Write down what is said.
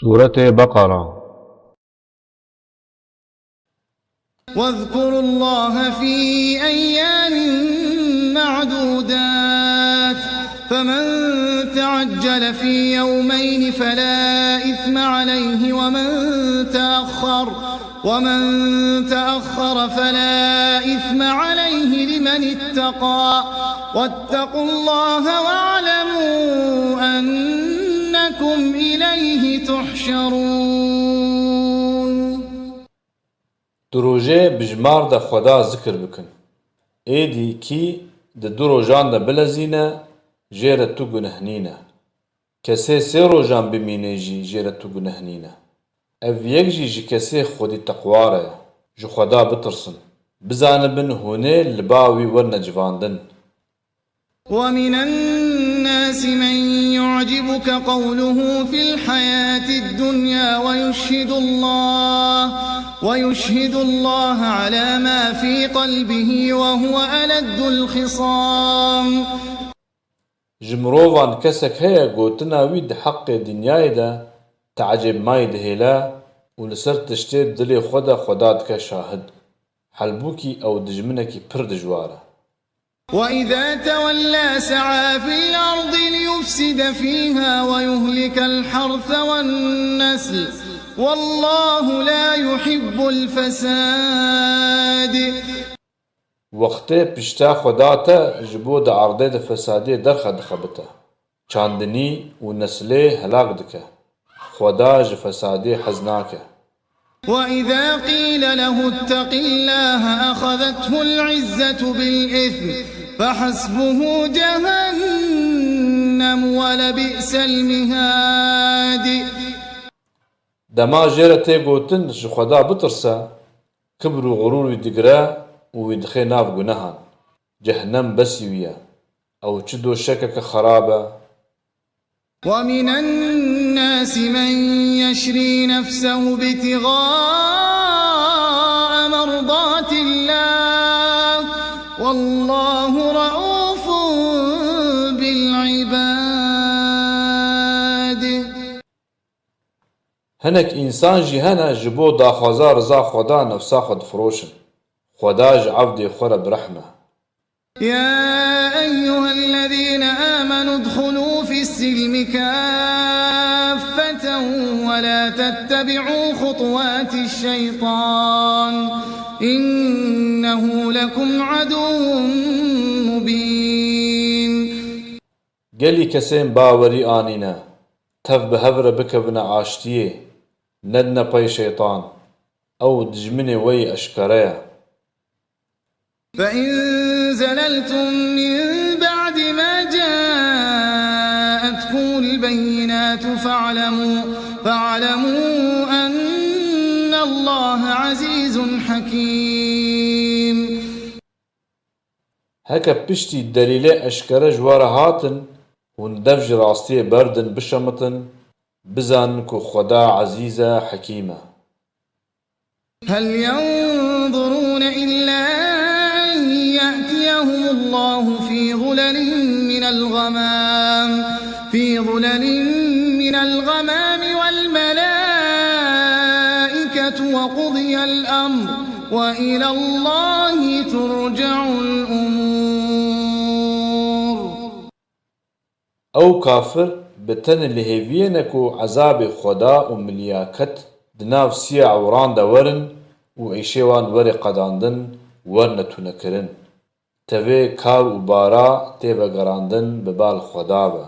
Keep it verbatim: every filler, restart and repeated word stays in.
Sûretê Beqara. واذكروا الله في أيام معدودات، فمن تعجل في يومين فلا إثم عليه ومن تأخر، ومن تأخر فلا إثم عليه لمن اتقى، واتقوا الله واعلموا أنكم إليه تحشرون. Di rojê bi jimar de Xweda zikir bikin. Êdî kî di du rojan de bilezîne, jê re tu guneh nîne. Kesê sê rojan bimînê jî jê re tu guneh nîne. Ev yek jî ji kesê xwedî teqwar e. Ji Xweda bitirsin. Bizanibin hûnê li ba wî werine civandin. ومن الناس من يعجبك قوله في الحياة الدنيا ويشهد الله، ويشهد الله على ما في قلبه وهو ألد الخصام. Ji mirovan kesek heye gotina wî di heqê dinyayê de teecêbmayî dihêle û li ser tiştê dilê xwe de Xweda dike şahid. Helbûkî ew dijminekî pir dijwar e. وإذا تولى سعى في الأرض ليفسد فيها ويهلك الحرث والنسل، والله لا يحب الفساد. Wextê pişta xwe date ji bo di erdê de fesadiyê derxe dixebite, çandinî û neslê helak dike. Xweda ji fesadiyê hez nake. وإذا قيل له اتق الله أخذته العزة بالإثم فحسبه جهنم ولبئس المهاد. Dema jê re tê gotin ji Xweda bitirse, kibr û xurûr wî digire û wî dixê nav gunehan. Cehnem besî wî ye. Ew çi doşekeke xerab e. ومن الناس من يشري نفسه ابتغاء مرضات الله، والله رءوف بالعباد. Hinek însan jî hene ji bo daxwaza riza Xweda nefsa xwe difiroşin. Xweda ji evdê xwe re bi rehm e. يا أيها الذين آمنوا ادخلوا في السلم كافة ولا تتبعوا خطوات الشيطان إنه لكم عدو مبين. Gelî kesên bawerî anîne, tev bi hev re bikevine aştiyê, nedine pey şeytan, ew dijminê we yî eşkere ye. فإن زللتم من بعد ما جاءتكم البينات فاعلموا، فاعلموا أن الله عزيز حكيم. Heke piştî delîlê eşkere ji we re hatin, hûn dev ji rastiyê berdin bişemitin, bizanin ku Xweda ezîz e, hekîm e. هل ينظرون إلا أن يأتيهم الله في ظلل من الغمام، في ظلل من الغمام والملائكة وقضي الأمر وإلى الله ترجع الأمور. Ew kafir bi tenê li hêviyê ne ku ezabê Xweda û milyaket di nav siya ewran de werin û êşê wan were qedandin, werne tûnekirin. Tevê kar û bara tê vegerandin bi bal Xweda be.